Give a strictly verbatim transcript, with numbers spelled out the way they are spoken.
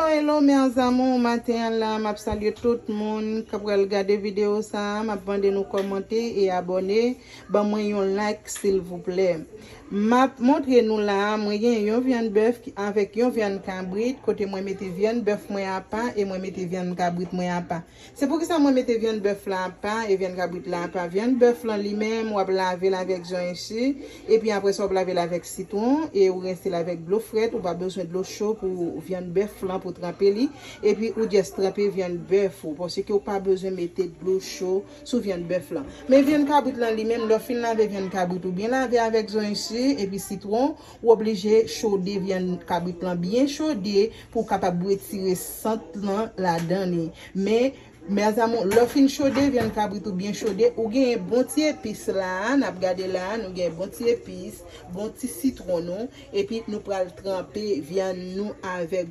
Hello mes amours, maten an la m ap salye tout moun k ap pral gade videyo sa a. M ap mande nou kòmante e abòne. Ban mwen yon like silvouplè. M ap montre nou la a, mwen gen yon vyann bèf avèk yon vyann kabrit, kote mwen mete vyann bèf mwen apa e mwen mete vyann kabrit mwen apa. Se poukisa mwen mete vyann bèf la apa e vyann kabrit la apa. Vyann bèf lan li menm, w ap lave l avèk zonyon si, epi apre sa w ap lave l avèk sitwon e ou rense l avèk dlo frèt. Ou pa bezwen dlo cho pou vyann bèf lan pou tranpe li. Epi ou just tranpe vyann bèf ou, paske ou pa bezwen mete dlo cho sou vyann bèf lan. Men vyann kabrit lan li menm, lè w fin lave vyann kabrit ou byen lave avèk zonyon si epi sitwon, ou oblije chode vyann kabrit lan byen chode pou w kapab retire sant lan ladan li. Men mes amours, lè w fin chode vyann kabrit ou byen chode, ou genyen bon ti epis la a, n ap gade la a, nou genyen bon ti epis, bon ti sitwon nou, epi nou pral tranpe vyann nou avèk